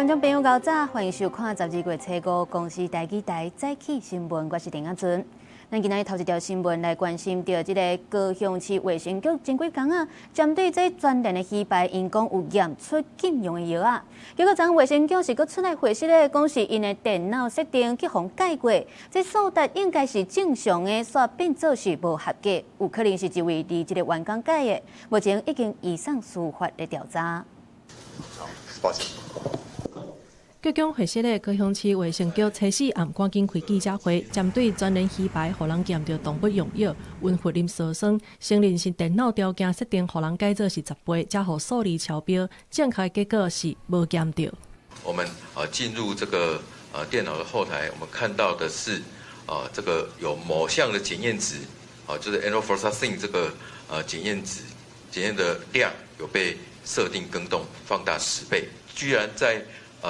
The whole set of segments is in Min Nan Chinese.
觀眾朋友，𠢕早，歡迎收看12月初五公視台語台早起新聞，我是陳亞尊。咱今仔日頭一條新聞來關心著這个高雄市衛生局前幾工啊，針對這全聯的魚排，𪜶講有驗出禁用的藥仔，結果昨昏衛生局是閣出來回釋咧，講是𪜶的電腦設定去予改過，這數值應該是正常的，煞變做是無合格，有可能是一位離職的員工改的，目前已經移送司法咧調查。好，抱歉。局長回釋咧，高雄市衛生局初四暗趕緊開記者會，針對全聯魚排予人驗著動物用藥溫弗林羧酸，承認是電腦條件設定予人改做是10倍，才予數字超標，正確結果是無檢著。我們啊進入這個電腦的後台，我們看到的是啊這個有某項的檢驗值，啊就是 enrofloxacin 這個檢驗值檢驗的量有被設定更動放大10倍，居然在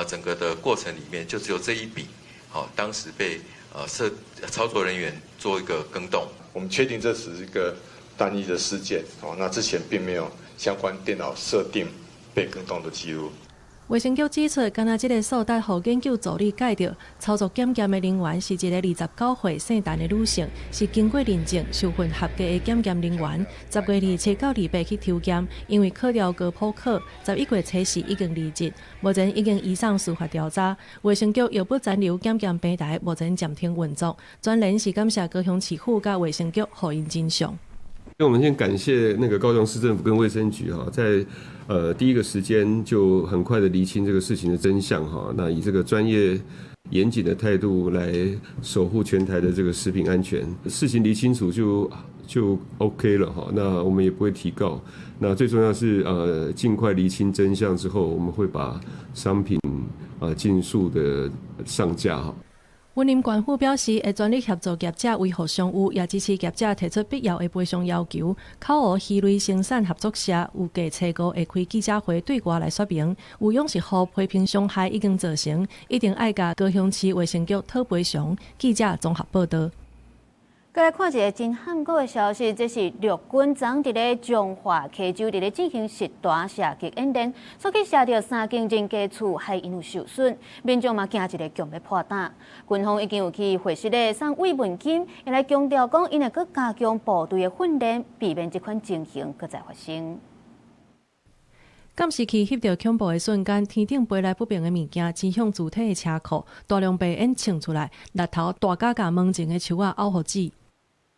整個的過程裡面就只有這一筆，好，當時被設操作人員做一個更動。我們確定這只是一個單一的事件，哦，那之前並沒有相關電腦設定被更動的記錄。衛生局指出，敢若這个數值予研究助理改著，操作檢驗的人員是一个29歲姓陳的女性，是經過認證受訓合格的檢驗人員。10月27到28去抽檢，因為考著高普考，11月初四已經離職，目前已經移送司法調查。衛生局藥物殘留檢驗平台目前暫停運作。全聯是感謝高雄市府佮衛生局予𪜶真相。我們先感謝那個高雄市政府跟衛生局哈，在第一個時間就很快的釐清這個事情的真相哈。那以這個專業嚴謹的態度來守護全台的這個食品安全，事情釐清楚就 OK 了哈。那我們也不會提告。那最重要是盡快釐清真相之後，我們會把商品啊盡速的上架哈。雲林縣府表示，會全力協助業者維護商譽，也支持業者提出必要的賠償要求。口湖魚類生產合作社預計初五會開記者會對外來說明，有養殖戶批評傷害已經造成，一定愛共高雄市衛生局討賠償。記者綜合報道。閣來看一个真罕見的消息，這是陸軍昨佇咧彰化溪州佇咧進行實彈射擊演練，煞去射著三間人家厝，害𪜶有受損，民眾嘛驚一个強欲破膽。軍方已經有去會師咧送慰問金，也來強調講，𪜶會閣加強部隊的訓練，避免這款情形閣再發生。監視器翕著恐怖的瞬間，天頂飛來不明的物件，衝向主體的車庫，大量白煙衝出來，日頭大甲共門前的樹仔拗予死。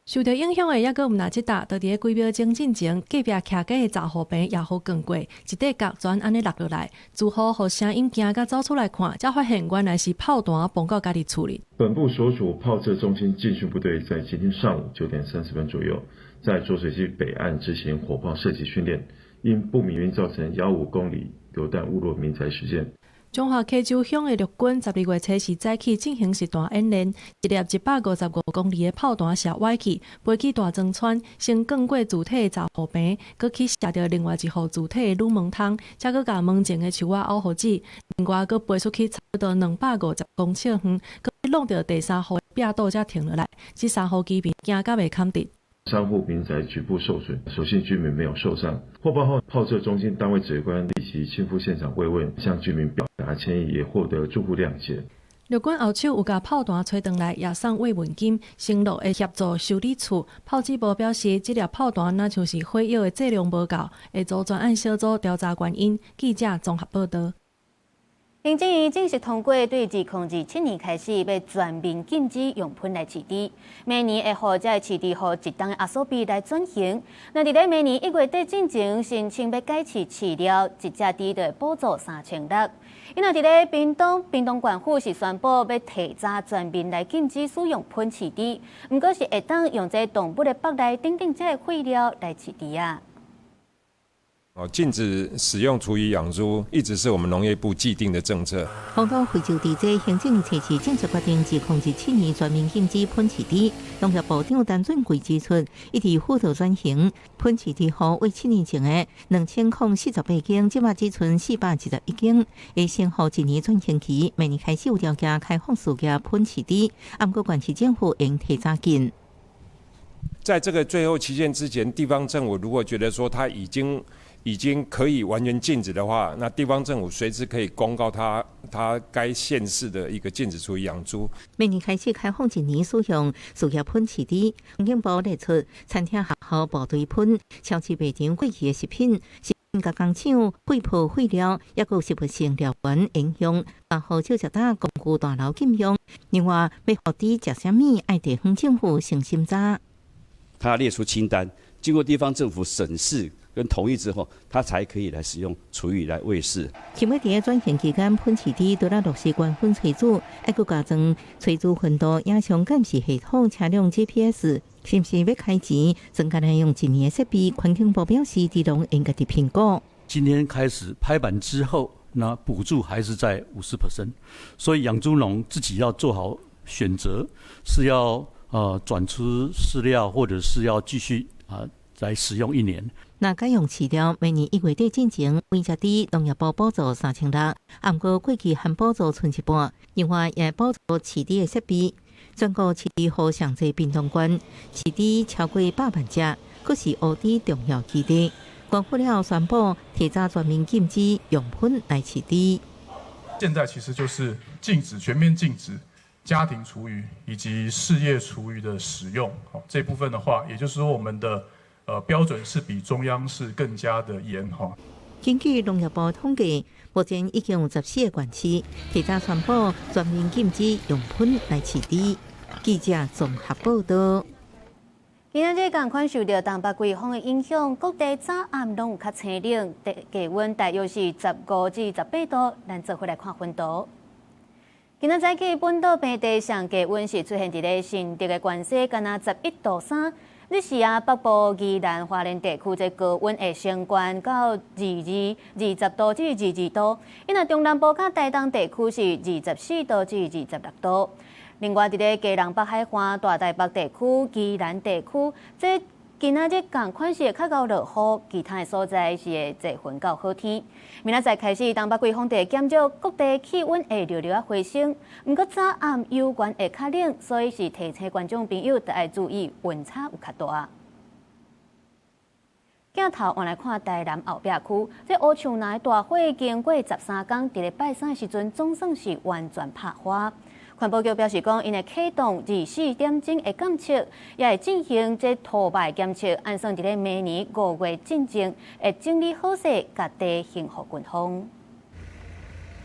受著影響的猶閣毋但這搭，就佇咧幾秒鐘進前，隔壁徛家的雜貨棚也予撞過，一塊角磚按呢落落來，住戶予聲音驚甲走出來看，才發現原來是炮彈崩到家己厝裡。本部所屬炮測中心競訓部隊在今天上午9點30分左右，在濁水溪北岸執行火炮射擊訓練，因不明原因造成1.5公里流彈誤落民宅事件。彰化溪州鄉的陸軍12月初四早起進行實彈演練，一粒155公里的炮彈射歪去，飛去大莊村，先撞過主體的雜貨棚，閣去射著另外一戶主體的鋁門窗，才閣共門前的樹仔拗予死。另外，閣飛出去差不多250公尺遠，閣挵著第三戶的壁堵才停落來。這三戶居民驚甲袂堪得。三戶民宅局部受損，所幸居民沒有受傷。獲報後，炮測中心單位指揮官立即親赴現場慰問，向居民表達歉意，也獲得住戶諒解。陸軍後手有共炮彈揣轉來，也送慰問金，承諾會協助修理厝。炮指部表示，這粒炮彈若像是火藥的劑量無夠，會組專案小組調查原因。記者綜合報道。行政院正式通過，對2027年開始，欲全面禁止用噴來飼豬，明年會予這个飼豬戶一冬的阿索比來轉型。那佇咧明年1月底進前申請欲改飼飼料，一隻豬就會補助3600。伊若佇咧屏東，屏東縣府是宣布欲提早全面來禁止使用噴飼豬，毋過是會當用這動物的腹內等等這个廢料來飼豬仔。哦，禁止使用廚餘養豬，一直是我們農業部既定的政策。風土非洲地這行政院初四正式決定，2027年全面禁止噴飼豬。農業部長陳俊貴指出，一直輔導轉型，噴飼豬戶為7年前的2048間，這馬只賰421間，會先予一年轉型期，明年開始有條件開放事業噴飼豬，毋過縣市政府應提早禁。在這個最後期限之前，地方政府如果覺得說他已經已經可以完全禁止的話，那地方政府隨時可以公告他該縣市的一個禁止廚餘養豬。明年開始開放一年使用事業噴飼豬，環境部列出餐廳、學校、部隊噴、超市賣場過期的食品、食品加工廠廢破廢料，抑閣有食物性料源影響，然後少食大工具大樓禁用。另外，欲予豬食啥物，愛地方政府先審查。他要列出清單，經過地方政府審視跟同意之後，他才可以來使用廚餘來餵飼。想欲佇轉型期間，噴飼豬除了落實關分炊煮，還閣加裝炊煮溫度影像監視系統、車輛 GPS，是毋是欲開錢？增加來用一年的設備。環境部表示，豬農應家己評估。今天開始拍板之後，那補助還是在50%，所以養豬農自己要做好選擇，是要轉出飼料，或者是要繼續啊來使用一年。若改用飼料，明年1月底進前，每隻豬農業部補助3600，毋過過去含補助賰一半。另外也補助飼豬的設備，全國飼豬戶上濟屏東縣，飼豬超過100萬隻，閣是烏豬重要基地。官府了宣布提早全面禁止用糞來飼豬。現在其實就是禁止，全面禁止家庭廚餘以及事業廚餘的使用。好，這部分的話，也就是說我們的標準是比中央是更加的嚴哈。根據農業部統計，目前已經有14個縣市提早宣布全面禁止用糞來飼豬。記者綜合報道。今仔日仝款受著東北季風的影響，各地早暗攏有較清冷，低溫大約是15至18度。咱做伙來看溫度。今仔早起本島平地上低溫是出現佇咧新竹的關西，敢若11.3度。日時啊，北部宜蘭花蓮地區這高溫會升懸到22、20度至22度。伊若中南部佮台東地區是24度至26度。另外，佇咧基隆北海岸、大台北地區、宜蘭地區，這今仔日仝款是會較𠢕落雨，其他的所在是會濟雲到好天。明仔載開始，東北季風會減弱，各地氣溫會略略仔回升。毋過早暗猶原會較冷，所以是提醒觀眾朋友著愛注意溫差有較大。鏡頭換來看台南後壁區，這烏樹林大火經過13工，佇咧拜三的時陣，總算是完全拍花。環保局表示講，𪜶會啟動24點鐘的監測，也會進行這塗霾檢測，按算佇咧明年5月進前，會整理好勢，共地還予軍方。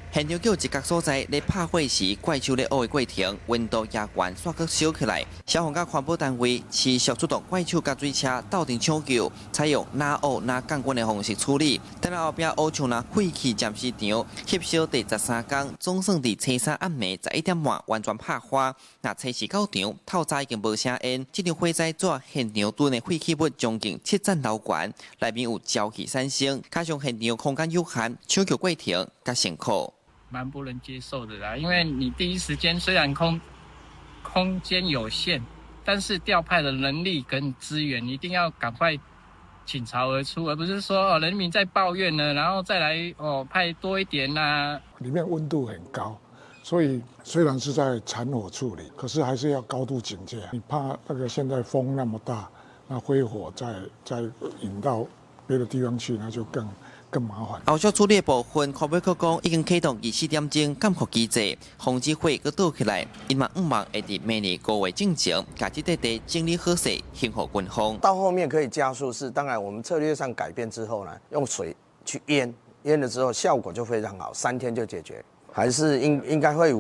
現場叫一角所在咧拍火時，怪獸咧烏的過程，溫度也懸，煞閣燒起來。消防佮環保單位持續出動怪手佮水車鬥陣搶救，採用哪烏哪降溫的方式處理。等後壁烏樹林廢棄暫時場翕燒第13工，總算佇初三暗暝11點半完全拍花。若初四到場，透早已經無啥煙。這場火災帶現場囤的廢棄物將近7層樓懸，內面有焦氣產生，加上現場空間有限，搶救過程較辛苦。蠻不能接受的啦，因為你第一時間雖然空間有限，但是調派的人力跟資源一定要趕快傾巢而出，而不是說哦人民在抱怨呢，然後再來哦派多一點啦。裡面溫度很高，所以雖然是在殘火處理，可是還是要高度警戒。你怕那個現在風那麼大，那灰火再引到別的地方去，那就更麻煩。後續處理的部分，環保局講已經啟動24點鐘監控機制，防止火閣倒起來。𪜶嘛向望會佇明年5月進前，共這塊地整理好勢，還予軍方。到後面可以加速，是當然我們策略上改變之後呢，用水去淹，淹了之後效果就非常好，3天就解決。還是應該會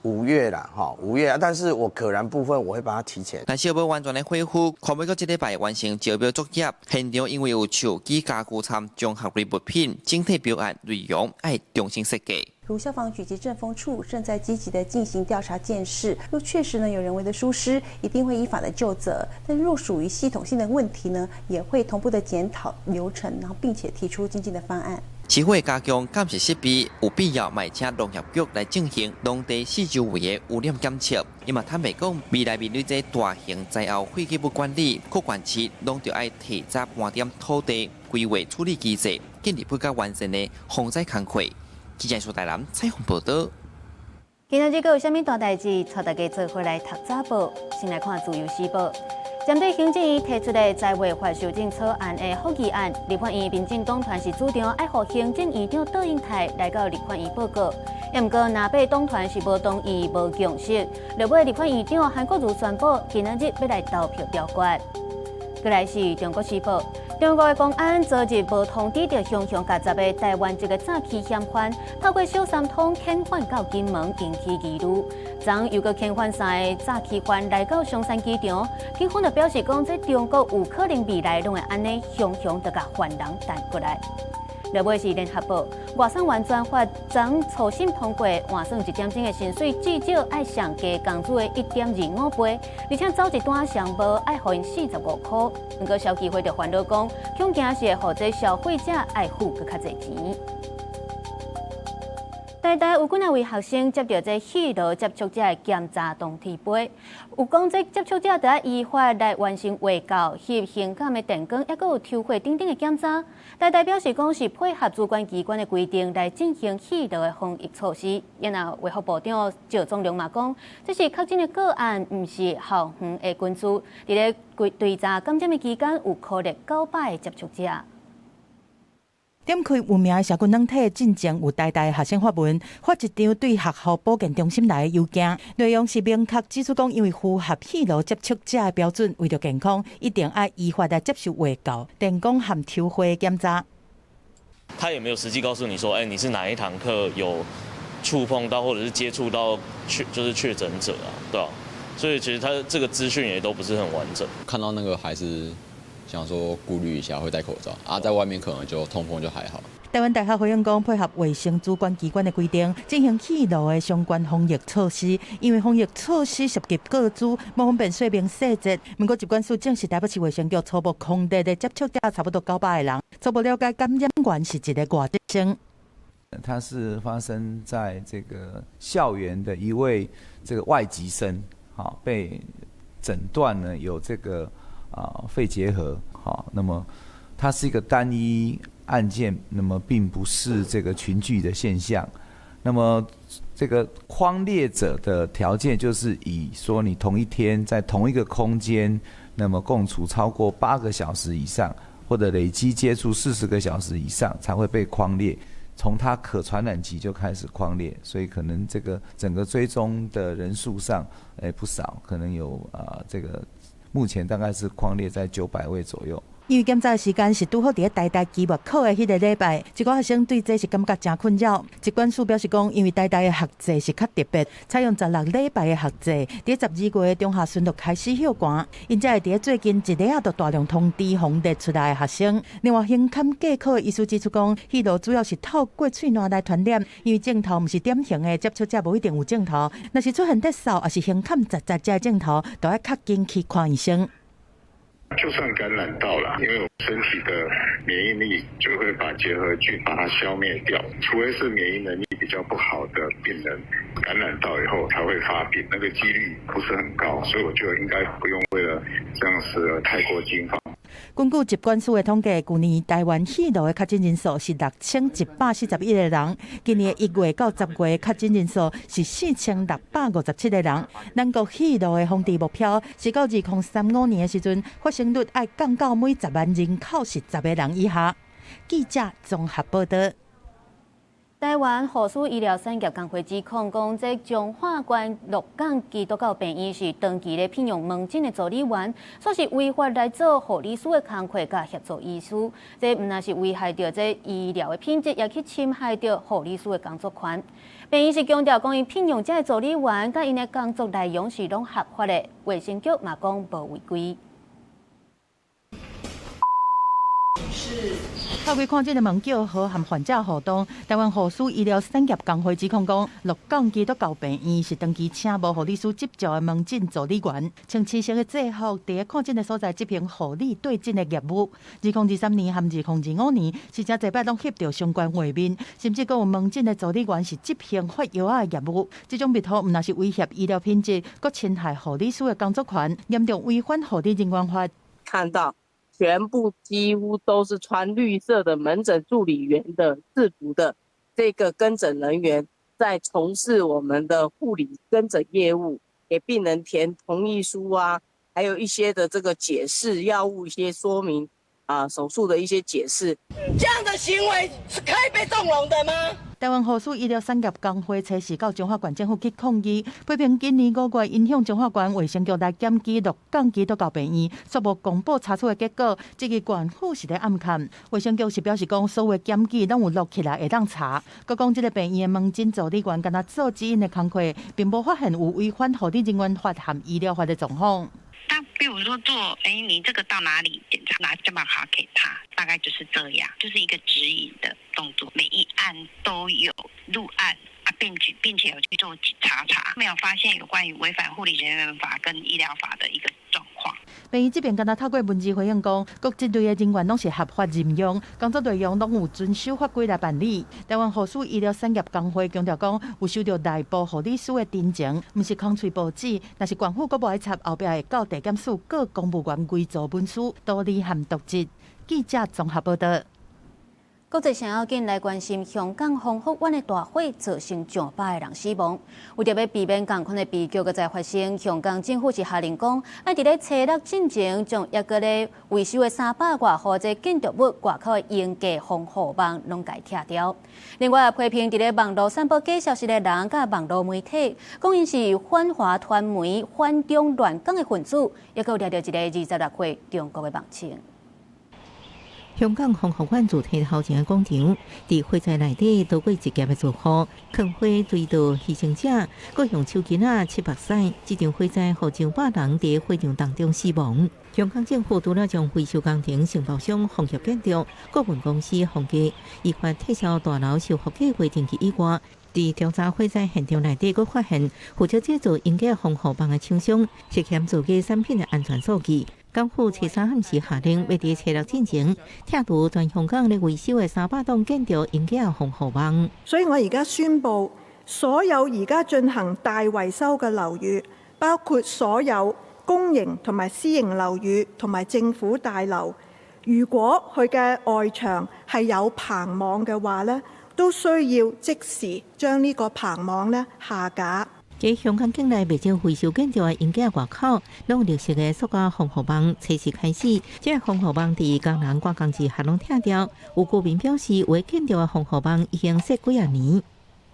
五月啦，哈，5月，但是我可燃部分我會把它提前。但是欲完全的恢復，環保局這禮拜完成招標作業，現場因為有樹枝、家具摻綜合類物品，整體標案內容愛重新設計。如消防局及政風處正在積極的進行調查鑑識，若確實呢有人為的疏失，一定會依法的究責。但若屬於系統性的問題呢，也會同步的檢討流程，然後並且提出精進的方案。市府加強監視設備，有必要嘛請農業局來進行農地四周圍的污染檢測。伊嘛坦白講，未來面對這大型災後廢棄物管理，各縣市攏著愛提早盤點土地規劃處理機制，建立比較完善的防災工課。記者蘇大南採訪報道。今仔日閣有啥物大代誌？帶大家做伙來讀早報。先來看《自由時報》，針對行政院提出的在衛法修正草案的覆議案，立法院民進黨團是主張愛予行政院長卓榮泰來到立法院報告，毋過藍白黨團是無同意、無共識。落尾立法院長韓國瑜宣布，今仔日欲來投票表決。閣來是《中國時報》，中國的公安昨日無通知著雄雄夾雜的台灣籍的詐欺嫌犯，透過小三通遣返到金門，引起疑慮。昨又閣遣返三个詐欺犯來到松山機場，警方就表示講，這中國有可能未來攏會按呢雄雄著共犯人帶過來。落尾是聯合報，外送員專法昨初審通過，換算一點鐘的薪水至少愛上低工資的1.25倍，而且走一單上無愛予𪜶45箍。毋過消基會就煩惱講，恐驚是會予這消費者愛付閣較濟錢。台大有幾若位學生接著這虛羅接觸者的檢查通知批，有講這接觸者著愛依法來完成衛教、翕胸坎的電光，抑閣有抽血等等的檢查。台大表示講是配合主管機關的規定來進行虛羅的防疫措施。然後衛福部長趙宗龍嘛講，這是確診的個案，毋是校園的群聚。佇咧追查感染的期間，有可能900个接觸者。點開有名的社群軟體，進前有台大學生發文，發一張對學校保健中心來的郵件，內容是明確指出講，因為符合虛羅接觸者的標準，為著健康，一定愛依法來接受衛教、電光和抽血檢查。他也沒有實際告訴你說，欸，你是哪一堂課有觸碰到或者是接觸到確就是確診者啊，對吧？所以其實他這個資訊也都不是很完整。看到那個還是想說顧慮一下，會戴口罩啊，在外面可能就通風就還好。台灣大學回應講，配合衛生主管機關的規定，進行虛羅的相關防疫措施。因為防疫措施涉及個資，無方便說明細節。毋過疾管署證實，台北市衛生局初步匡列的接觸者差不多900個人，初步了解感染源是一个外籍生。它是發生在這個校園的一位這個外籍生，好被診斷呢有這個肺結核，好，那麼它是一個單一案件，那麼並不是這個群聚的現象。那麼這個匡列者的條件就是以說你同一天在同一個空間，那麼共處超過8個小時以上，或者累積接觸40個小時以上，才會被匡列。從它可傳染期就開始匡列，所以可能這個整個追蹤的人數上，不少，可能有這個目前大概是匡列在900位左右。因為檢查的時間是拄好佇咧台大期末考的彼个禮拜，一寡學生對這是感覺誠困擾。疾管署表示講，因為台大的學制是較特別，採用16禮拜的學制，佇12月中下旬就開始歇寒，𪜶才會佇咧最近一禮仔就大量通知匡列出來的學生。另外，胸坎隔科的醫師指出講，虛羅主要是透過喙瀾來傳染，因為症頭毋是典型的接觸者，無一定有症頭，若是出現咳嗽，抑是胸坎窒窒這症頭，就愛較緊去看醫生。就算感染到了，因為我身體的免疫力就會把結核菌把它消滅掉，除非是免疫能力比較不好的病人感染到以後才會發病，那個幾率不是很高，所以我覺得應該不用為了這樣子太過驚慌。根據疾管署的統計，舊年台灣虛羅的確診人數是6141個人，今年1月到10月確診人數是4657個人。咱國虛羅的防治目標是到2035年的時陣，發生率愛降到每10萬人口是10個人以下。記者綜合報導。台灣護士醫療產業工會指控講，這彰化縣鹿港基督教病院是長期咧聘用門診的助理員，煞是違法來做護理師的工課佮協助醫師，這毋但是危害著這醫療的品質，也去侵害著護理師的工作權。病院是強調講，𪜶聘用這个助理員，佮𪜶的工作內容是攏合法的，衛生局嘛講無違規。是。透過看診的門叫號和患者互動，台灣護士醫療產業工會指控講，鹿港基督教病院是長期請無護理師執照的門診助理員，穿白色的制服，佇咧看診的所在執行護理對診的業務。2023年和2025年是誠濟擺攏翕著相關畫面，甚至閣有門診的助理員是執行發藥仔的業務。這種密號毋但是威脅醫療品質，閣侵害護理師的工作權，嚴重違反護理人員法。看到。全部幾乎都是穿綠色的門診助理員的制服的這個跟診人員，在從事我們的護理跟診業務，給病人填同意書啊，還有一些的這個解釋藥物一些說明啊，手術的一些解釋。這樣的行為是可以被縱容的嗎？台灣護士醫療產業工會初四到彰化縣政府去抗議，批評今年5月𪜶向彰化縣衛生局來檢舉鹿港基督教病院，卻無公布查處的結果，質疑縣府是咧暗崁。衛生局是表示講，所有檢舉攏有錄起來會當查。閣講這个病院的門診助理員干焦做指引的工課，並無發現有違反護理人員法和醫療法的狀況。那比如說做，哎，你這個到哪裡檢查，拿健保卡給他，大概就是這樣，就是一個指引的動作。每一案都有錄案啊，並且有去做查查，沒有發現有關於違反護理人員法跟醫療法的一個狀況。病院這邊干焦透過文字回應講，各這類的人員攏是合法任用，工作內容攏有遵守法規來辦理。台灣護士醫療產業工會強調講，有收著內部護理師的陳情，毋是空喙報紙，若是縣府閣無愛插，後壁會到地檢署告公務員偽造文書、多利和瀆職。記者綜合報導。國際上要緊來關心香港宏福苑的大火造成上百个人死亡。為著欲避免仝款的悲劇閣再發生，香港政府是下令講，愛佇咧初六進前將猶閣咧維修的300外戶這建築物外口的鷹架防護網攏共拆掉。另外，批評佇咧網路散布假消息的人佮網路媒體，講𪜶是反華傳媒、反中亂港的分子，猶閣有掠著一个26歲中國的網青。香港宏福苑主體頭前的廣場，佇火災內底逃過一劫的住戶，囥花追悼犧牲者，閣用手巾仔拭目屎。這場火災予上百人佇火場當中死亡。香港政府除了將維修工程承包商房協建築顧問公司封記，依法撤銷大樓修復計劃登記以外，佇調查火災現場內底，閣發現負責製造鷹架防護網的廠商涉嫌造假產品的安全數據。港府初三暗時下令，欲佇初六進前拆除全香港咧維修的300棟建築鷹架防護網。所以我而家宣布，所有而家進行大維修嘅樓宇，包括所有公營同埋私營樓宇同埋政府大樓，如果佢嘅外牆係有棚網嘅話呢，都需要即時將呢個棚網呢下架。佇香港境內袂少維修建築的鷹架外口，攏有綠色的塑膠防護網。初四開始，這個防護網佇工人趕工之下攏拆掉。有居民表示，有的建築的防護網已經設幾仔年。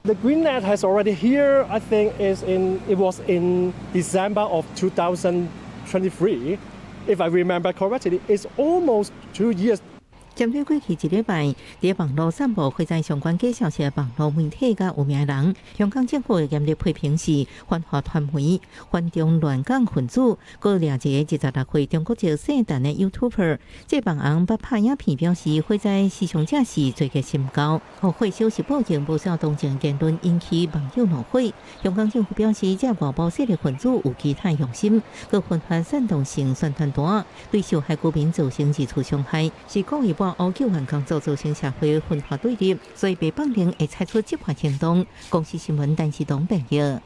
The green net has already here. I think is in it was in December of 2023, if I remember correctly. It's almost 2 years. 針對過去一禮拜佇網路散布火災相關假消息的網路媒體佮有名人，香港政府嚴厲批評是反華傳媒、反中亂港分子，閣掠一个26歲中國籍姓陳的 YouTuber。這網紅捌拍影片表示，火災死傷者是罪孽深厚，予火燒是報應，無少同情言論引起網友怒火。香港政府表示，這外部勢力分子有其他用心，閣分發煽動性宣傳單，對受害居民造成二次傷害，是故意抹烏救援工作造成社會分化對立，所以被放令會採取執法行動。公視新聞陳世東編譯。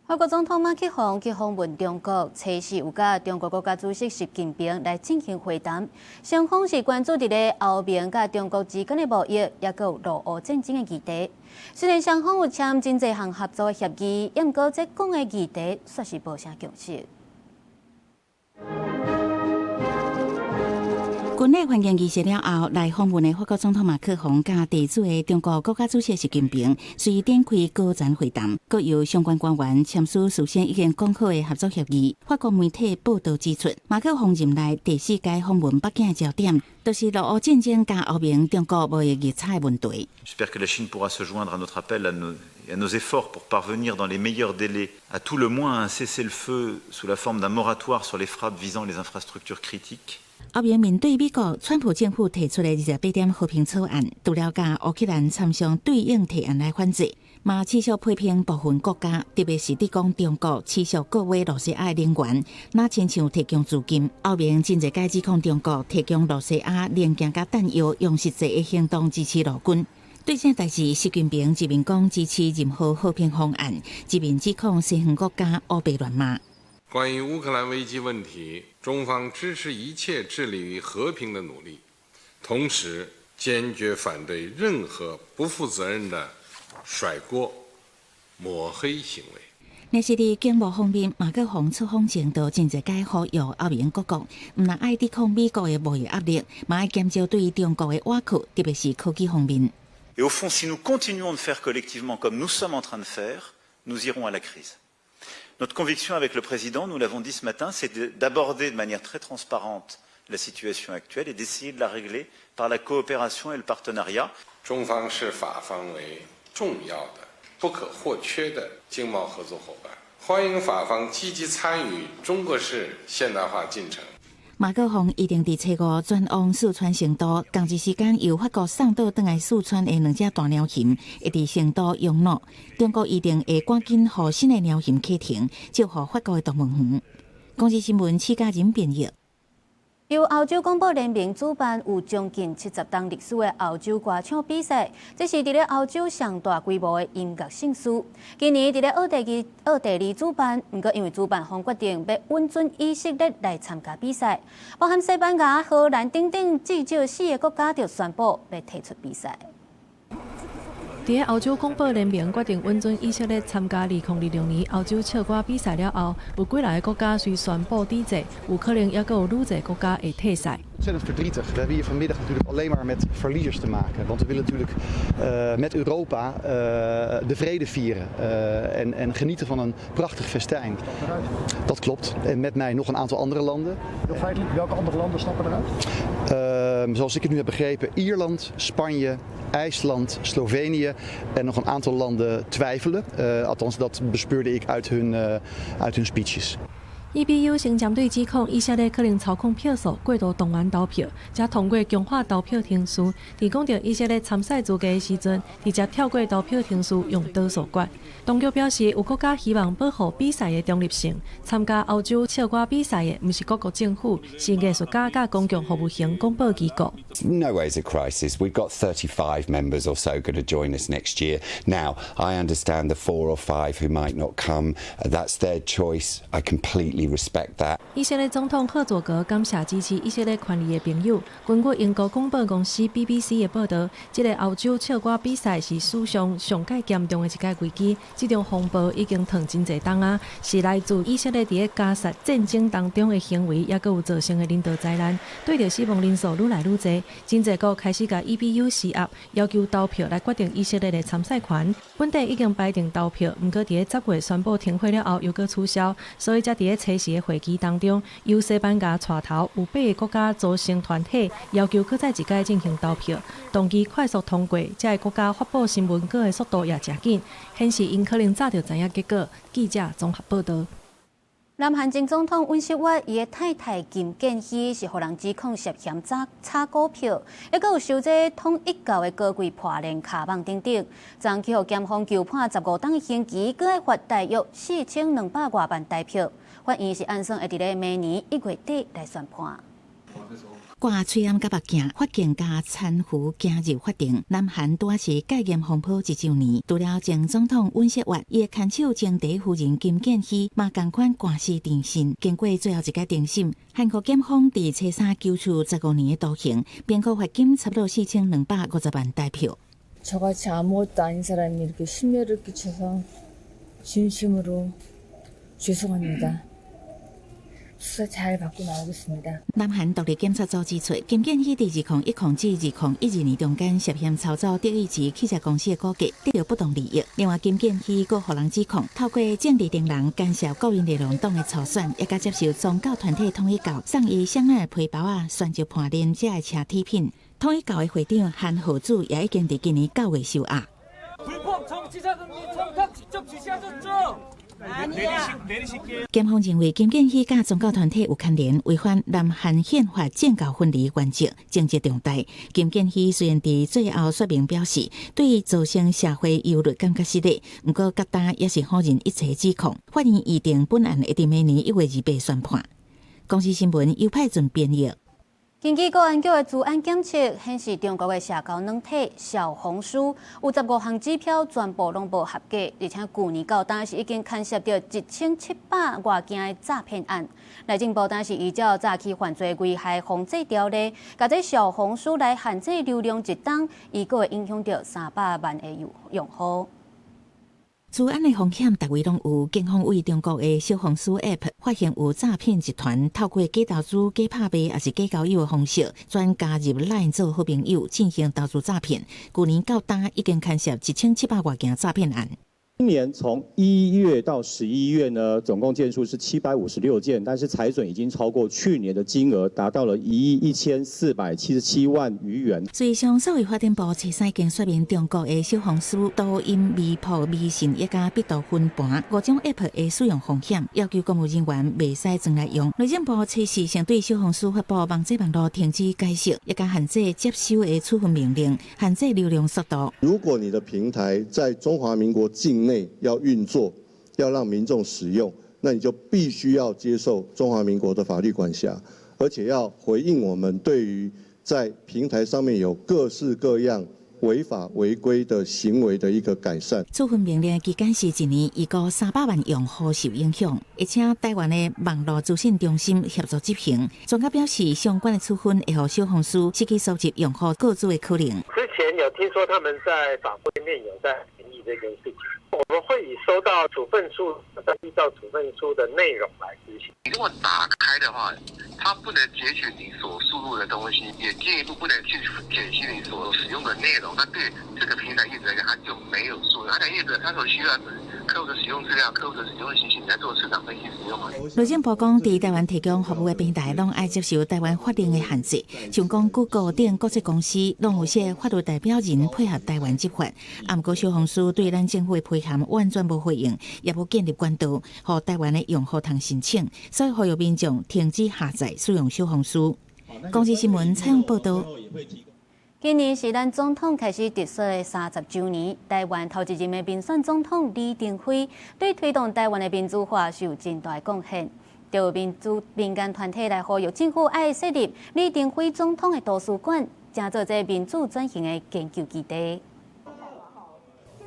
法國總統馬克宏去訪問中國，初四有佮中國國家主席習近平來進行會談。雙方是關注佇咧歐盟佮中國之間的貿易，猶閣有俄烏戰爭的議題。雖然雙方有簽真濟項合作協議，毋過這講的議題煞是無啥共識。軍禮歡迎儀式了後，來訪問的法國總統馬克宏佮地主的中國國家主席習近平隨展開高層會談，閣由相關官員簽署事先已經講好的合作協議。法國媒體報導指出，馬克宏任內第四屆訪問北京的焦點，就是俄烏戰爭佮歐盟中國貿易逆差的問題。 J'espère que la Chine pourra se joindre à notre appel, à nos efforts pour parvenir dans les meilleurs délais à tout le moins un cessez-le-feu sous la forme d'un moratoire sur les frappes visant les infrastructures critiques. 歐盟面對美國川普政府提出的28點和平草案，除了佮烏克蘭參詳對應提案來反制，嘛持續批評部分國家，特別是佇講中國持續購買羅西亞能源，若親像提供資金。歐盟真濟擺指控中國提供羅西亞零件佮彈藥，用實際的行動支持俄軍。對這代誌，習近平一面講支持任何和平方案，一面指控西方國家烏白亂罵。關於烏克蘭危機問題，中方支持一切致力於和平的努力，同時堅決反對任何不負責任的甩鍋、抹黑行為。若是佇經貿方面，馬克宏出訪前就真濟擺呼籲歐盟各國，毋但愛抵抗美國的貿易壓力，嘛愛減少對中國的倚靠，特別是科技方面。 Et au fond, si nous continuons de faire collectivement comme nous sommes en train de faire, nous irons à la crise. Notre conviction avec le président, nous l'avons dit ce matin, c'est d'aborder de manière très transparente la situation actuelle et d'essayer de la régler par la coopération et le partenariat. 中方視法方為重要的、不可或缺的經貿合作夥伴，歡迎法方積極參與中國式現代化進程。馬克宏預定佇初五轉往四川成都，仝一時間由法國送倒轉來四川的兩隻大貓熊，會佇成都養老。中國預定會趕緊予新的貓熊啟程，照顧法國的動物園。公視新聞，施嘉仁編譯。由歐洲廣播聯盟主辦有將近70冬歷史的歐洲歌唱比賽，這是佇咧歐洲上大規模的音樂盛事。今年佇咧奧地利主辦，毋過因為主辦方決定欲允准以色列來參加比賽，包含西班牙、荷蘭等等至少四个國家就宣布欲退出比賽。佇咧歐洲廣播聯盟決定允准以色列參加2026年歐洲唱歌比賽了後，有幾若个國家隨宣布抵制，有可能猶閣有愈濟國家會退賽。 Ontzettend verdrietig. We hebben hier vanmiddag natuurlijk alleen maar met verliezers te maken. Want we willen natuurlijk met Europa de vrede vieren en genieten van een prachtig festijn. Dat klopt. En met mij nog een aantal andere landen. Heel feitelijk, welke andere landen stappen eruit? Zoals ik het nu heb begrepen, Ierland, Spanje, IJsland, Slovenië en nog een aantal landen twijfelen. Althans, dat bespeurde ik uit hun speeches. EBU 先針對指控以色列可能操控票數過度動員投票，才通過強化投票程序。佇講著以色列參賽資格的時陣，直接跳過投票程序用倒數決。當局表示，有國家希望保護比賽的中立性。參加歐洲唱歌比賽的毋是各國政府，是藝術家佮公共服務型廣播機構。 No way is a crisis. We've got 35 members or so going to join us next year. Now, I understand the four or five who might not come. That's their choice. I completely respect that. 以色列總統赫佐格感謝支持以色列權利的朋友。根據英國廣播公司 BBC 的報導，這個歐洲唱歌比賽是史上上蓋嚴重的一屆危機。這場風暴已經燙真濟冬啊，是來自以色列佇咧加薩戰爭當中的行為，猶閣有造成的人道災難，對著死亡人數愈來愈濟，真濟國開始共 EBU 施壓，要求投票來決定以色列的參賽權。本底已經排定投票，毋過佇咧10月宣布停火了後，又閣取消，所以才佇咧初時的會議當中，由西班牙帶頭，有八个國家組成團體，要求閣再一擺進行投票，動議快速通過。這个國家發布新聞稿的速度也誠緊，顯示𪜶可能早就知影結果。記者綜合報導。南韓前總統尹錫悅伊的太太金建希是予人指控涉嫌炒炒股票，猶閣有收這統一教的高貴破練卡網等等，昨去予檢方求判15冬的刑期，閣愛罰大約4200外萬台票。法院是按算會佇咧明年1月底來宣判。掛喙罨佮目鏡，髮型佮攙扶行入法庭。南韓拄仔是戒嚴風波一週年，除了前總統尹錫悅，伊的牽手前第一夫人金建希嘛仝款官司纏身。經過最後一擺庭審，韓國檢方佇初三求處15年的徒刑，並閣罰金差不多4250萬台票。 저같이 아무것도 아닌 사람이 이렇게 심려를 끼쳐서 진심으로 죄송합니다. 수사 잘 받고 나오겠습니다. 南韓獨立檢察組指出，金建希佇2010至2012年中間涉嫌操作德意志汽車公司的股價，得著不當利益。另外，金建希閣予人指控，透過政治紅人干涉國民力量黨的初選，也佮接受宗教團體統一教送伊香奈兒皮包仔、鑽石盤鏈這个奢侈品。統一教的會長韓浩祖也已經佇今年9月收押。 불법 정치자금 청탁 직접 지시하셨죠? 檢方認為金建希佮宗教團體有牽連，違反南韓憲法政教分離原則，情節重大。金建希雖然佇最後說明表示，對造成社會憂慮感覺失禮，毋過佮今也是否認一切指控。法院預定本案會佇明年1月28宣判。公視新聞，尤派俊編譯。根據國安局的資安檢測顯示，中國的社交軟體小紅書有15項指標全部攏無合格，而且舊年到今是已經牽涉著1700外件的詐騙案。內政部當是依照詐欺犯罪危害防制條例，共這小紅書來限制流量一冬，預估會影響著300萬个用戶。資安的風險，逐位攏有。警方對中國的小紅書 App 發現有詐騙集團透過假投資、假拍賣，抑是假交友的方式，轉加入 LINE 做好朋友，進行投資詐騙。舊年到今已經牽涉1700外件詐騙案。今年從1月到11月呢，總共件數是756件，但是財損已經超過去年的金額，達到了1億1477萬餘元。隨上數位發展部初三已經說明，中國的小紅書、抖音、微博、微信以及百度雲盤五種 App 的使用風險，要求公務人員袂使裝來用。內政部初四先對小紅書發布網際網路停止解釋，以及限制接收的處分命令，限制流量速度。如果你的平台在中華民國境內要運作，要讓民眾使用，那你就必須要接受中華民國的法律管轄，而且要回應我們對於在平台上面有各式各樣違法違規的行為的一個改善。處分命令期間是一年，預估300萬用戶受影響，而且台灣的網路資訊中心協助執行。專家表示，相關的處分會予小紅書失去收集用戶個資的可能。之前有聽說他們在法規面有在研議這件事情，我們會以收到處分書，再依照處分書的內容來執行。你如果打開的話，它不能截取你所輸入的東西，也進一步不能去解析你所使用的內容。那對這個平台業者來講，它就沒有作用。它業者他所需要的是客戶的使用資料、客戶的使用信息來做市場分析使用嘛。內政部講，佇台灣提供服務的平台，攏愛接受台灣法令的限制，像講 Google 等國際公司，攏有設法律代表人配合台灣執法。啊，毋過小紅書對咱政府的批函完全無回應，也無建立管道，予台灣的用戶通申請，所以呼籲民眾停止下載使用小紅書。公視新聞採用報道。今年是咱總統開始直選的30週年，台灣頭一任的民選總統李登輝對推動台灣的民主化是有真大貢獻。就有民主民間團體來呼籲政府愛設立李登輝總統的圖書館，成做這民主轉型的研究基地。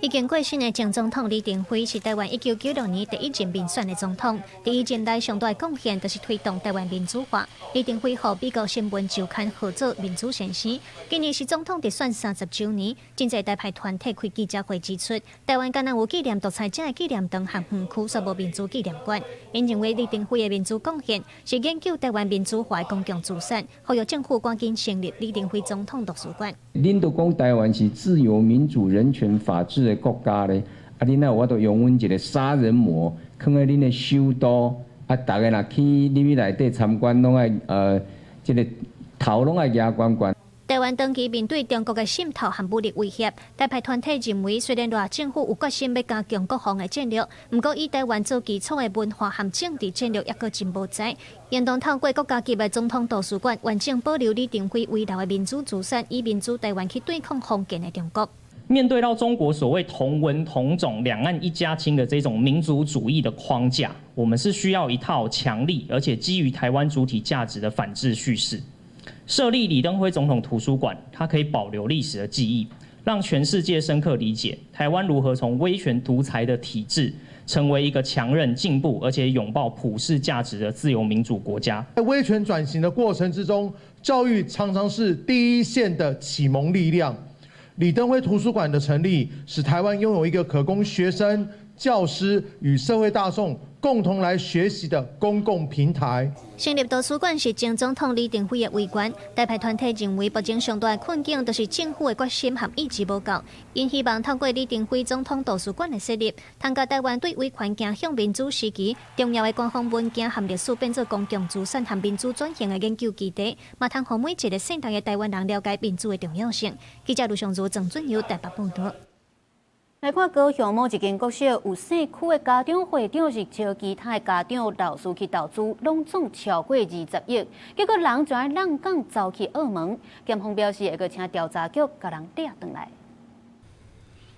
已經過身的前總統李登輝是台灣1996年第一任民選的總統，佇伊任內上大的貢獻就是推動台灣民主化。李登輝予美國新聞週刊號做民主先生。今年是總統直選30週年，真濟台派團體開記者會指出，台灣敢若有紀念獨裁者的紀念堂和園區，卻無民主紀念館。𪜶認為李登輝的民主貢獻是研究台灣民主化的公共資產，呼籲政府趕緊成立李登輝總統圖書館。恁都講台灣是自由、民主、人權、法治的國家咧，啊，恁哪有法度容忍一個殺人魔，囥佇恁的首都，啊，逐个若去入去內底參觀，攏愛這个頭攏愛額懸懸。台灣長期面對中國的滲透和武力威脅，台派團體認為，雖然賴政府有決心欲加強國防的戰略，毋過以台灣做基礎的文化和政治戰略猶閣真無知。應當透過國家級的總統圖書館，完整保留李登輝遺留的民主資產，以民主台灣去對抗封建的中國。面對到中國所謂同文同種、兩岸一家親的這種民族主義的框架，我們是需要一套強力而且基於台灣主體價值的反制敘事。設立李登輝總統圖書館，它可以保留歷史的記憶，讓全世界深刻理解台灣如何從威權獨裁的體制，成為一個強韌進步而且擁抱普世價值的自由民主國家。在威權轉型的過程之中，教育常常是第一線的啟蒙力量。李登輝圖書館的成立，使台灣擁有一個可供學生、教師與社會大眾共同來學習的公共平台。成立圖書館是前總統李登輝的遺願。台派團體認為，目前上大的困境就是政府的決心和意志無夠。𪜶希望透過李登輝總統圖書館的設立，通共台灣對威權走向民主時期重要的官方文件和歷史變做公共資產和民主轉型的研究基地，嘛通予每一个世代的台灣人了解民主的重要性。記者盧尚如、鄭俊友台北報道。來看高雄某一間國小，有姓區的家長會長是招其他的家長、老師去投資，攏總超過20億，結果人就愛閬港走去澳門。檢方表示會閣請調查局共人掠轉來。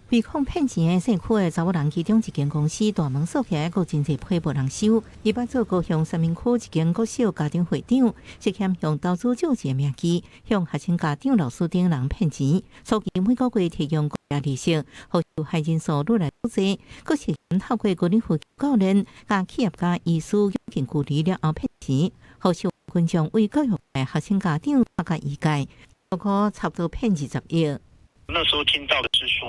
被控騙錢的社區的查某人，其中一間公司大門鎖起來，閣真濟批無人收。伊捌做高雄三民區一間國小家長會長，涉嫌用投資借錢的名義，向學生家長、老師等人騙錢。初期每個月提供高額利息，予受害人數愈來愈濟。閣涉嫌透過高爾夫球教練、佮企業家醫師引進距離了後騙錢，予受群眾為教育界學生家長拍甲醫界，包括差不多騙20億。那時候聽到的是說，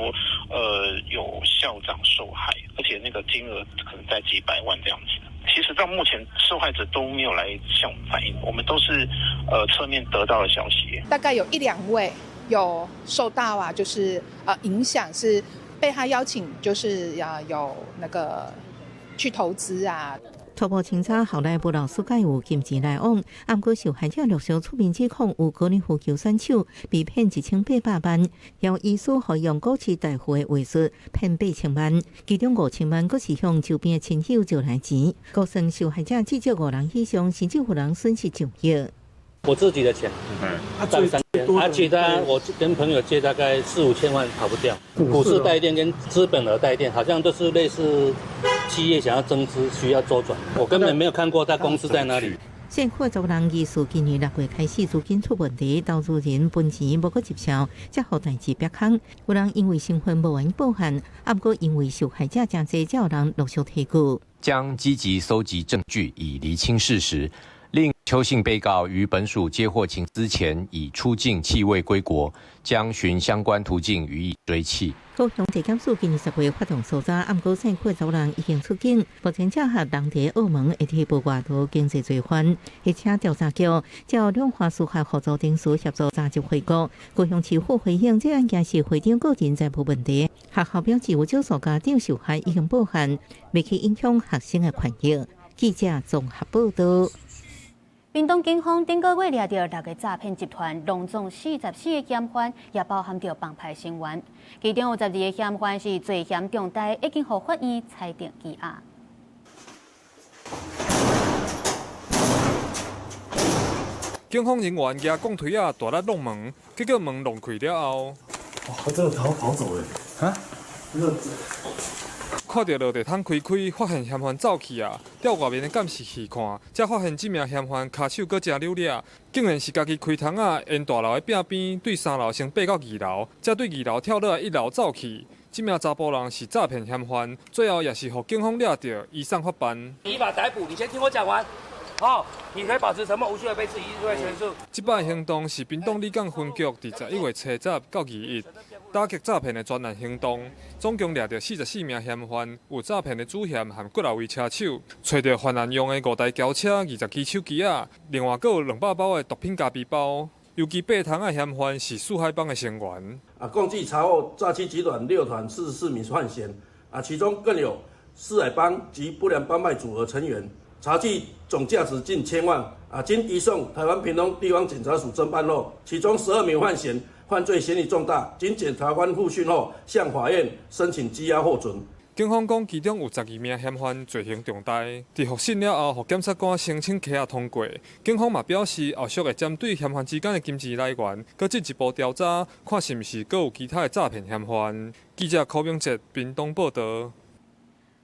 有校長受害，而且那個金額可能在幾百萬這樣子。其實到目前受害者都沒有來向我們反映，我們都是側面得到的消息。大概有一兩位有受到啊，就是影響，是被他邀請，就是要有那個去投資啊。初步清查，後來無老師佮有金錢來往，毋過受害者陸續出面指控有高爾夫球選手被騙1800萬，由醫師予用股市代付的話術騙8000萬，其中5000萬閣是向周邊的親友借來錢，估算受害者至少五人以上，甚至有人損失上億。我自己的錢，佔3000，啊，其他我跟朋友借大概四五千萬，跑不掉。股市代墊跟資本額代墊，好像都是類似企業想要增資需要周轉，我根本沒有看過他公司在哪裡。社區查某人疑似今年6月開始資金出問題，投資人分錢無閣入賬，才予代誌煏空。有人因為身份無願意報案，啊，毋過因為受害者誠濟，才有人陸續提告。將積極蒐集證據，以釐清事實。另邱姓被告於本署接獲情資前已出境棄未歸國，將循相關途徑予以追緝。高雄地檢署今年10月發動搜查，毋過社區查某人已經出境，目前正和人佇澳門會提報外逃經濟罪犯，而且調查局照兩華司法互助程序協助查緝回國。高雄市府回應，這案件是會長個人財務問題，學校表示有少數家長受害已經報案，袂去影響學生的權益。記者綜合報道。屏東警方頂個月掠著六个詐騙集團，攏總44個嫌犯，也包含著幫派成員。其中有12個嫌犯是罪嫌重大，已經予法院裁定羈押。警方人員舉鋼錘仔大力挵門，結果門弄開了後，哇！他真的逃跑走了，啊？看著落地窗開開，發現嫌犯走去啊！調外面的監視器看，才發現這名嫌犯跤手閣誠溜掠，竟然是家己開窗仔，沿大樓的壁邊對三樓先爬到二樓，才對二樓跳落來一樓走去。這名查埔人是詐騙嫌犯，最後也是予警方掠著，移送法辦。依法逮捕，你先聽我講完。好，你可以保持沉默，無需要被質疑，會陳述。這擺行動是屏東里港分局佇11月初十到21打擊詐騙的專案行動，總共掠著44名嫌犯，有詐騙的主嫌和幾若位車手，揣著犯案用的5台轎車、20支手機仔，另外閣有200包的毒品咖啡包。尤其爬窗的嫌犯是四海幫的成員。啊，共計查獲詐欺集團6團44名犯嫌，啊，其中更有四海幫及不良幫派組合成員。查緝總價值近千萬，啊，經移送台灣屏東地方檢察署偵辦後，其中12名犯嫌犯罪嫌疑重大，經檢察官複訊後，向法院申請羈押獲准。警方講，其中有12名嫌犯罪行重大，佇複審了後，予檢察官申請羈押通過。警方嘛表示，後續會針對嫌犯之間的金錢來源，閣進一步調查，看是毋是閣有其他的詐騙嫌犯。記者柯明哲屏東報道。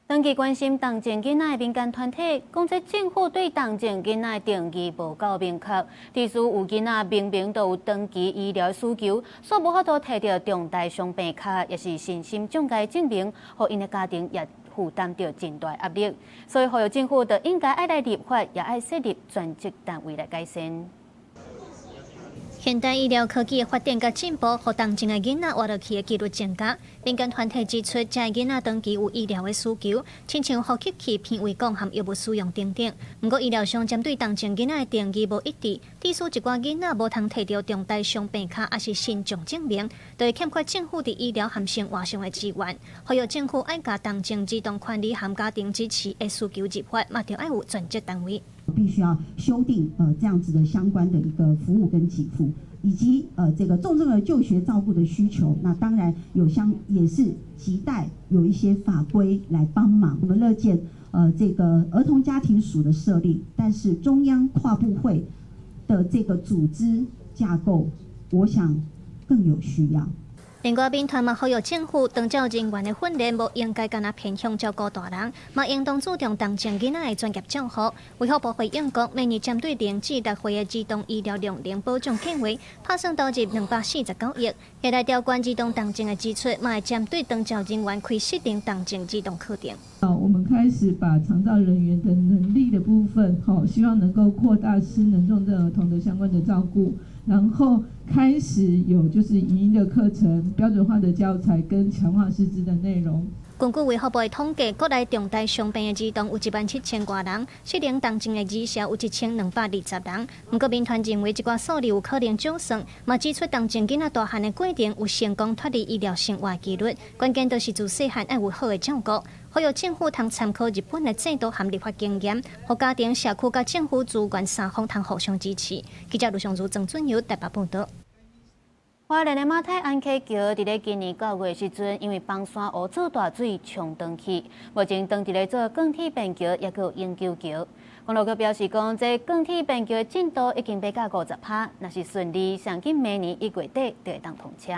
長期關心重症囡仔的民間團體，講這政府對重症囡仔的定義無夠明確，致使有囡仔明明都有長期醫療需求，卻無法度提著重大傷病卡，抑是身心障礙證明，予𪜶的家庭也負擔著真大壓力。所以，呼籲政府就應該愛來立法，也愛設立專職單位來改善。現代醫療科技的發展佮進步，予重症的囡仔活落去的幾率增加。民間團體指出，這囡仔長期有醫療的需求，親像呼吸器、鼻胃管和藥物使用等等。毋過醫療上針對重症囡仔的定義無一致，致使一寡囡仔無通提著重大傷病卡，抑是身障證明，就會欠缺政府佇醫療和生活上的資源。呼籲政府愛共重症兒童權利和家庭支持的需求入法，嘛著愛有專職單位。必須要修訂這樣子的相關的一個服務跟給付，以及這個重症兒就學照顧的需求，那當然有相也是亟待有一些法規來幫忙。我們樂見這個兒童家庭署的設立，但是中央跨部會的這個組織架構，我想更有需要。另外，民团嘛呼吁政府，长照人员的训练无应该干焦偏向照顾大人，嘛应当注重重症囡仔的专业照护。卫福部回应讲，每年针对0至6岁的儿童医疗量能保障计划，拍算投入249亿，会来调悬儿童重症的支出，嘛会针对长照人员开设定重症儿童课程。啊，我们开始把长照人员的能力的部分，好，希望能够扩大失能重症儿童的相关的照顾。然后开始有就是语音的课程、标准化的教材跟强化师资的内容。根据卫福部的统计，国内重大伤病的儿童有1万7千外人，失能重症的儿少有1220人。毋过民团认为这寡数字有可能少算，嘛指出重症囡仔大汉的过程有成功脱离医疗生活几率，关键就是自细汉爱有好的照顾。呼吁政府通参考日本的制度和立法经验，予家庭、社区佮政府资源三方通互相支持。记者卢尚如、曾俊友台北报道。花莲的马太鞍溪桥，伫咧今年9月时阵，因为崩山湖做大水冲断去，目前当伫咧做钢铁便桥，抑阁有永久桥。公路局表示讲，这钢铁便桥的进度已经爬到50%，若是顺利，上紧明年1月底就会当通车。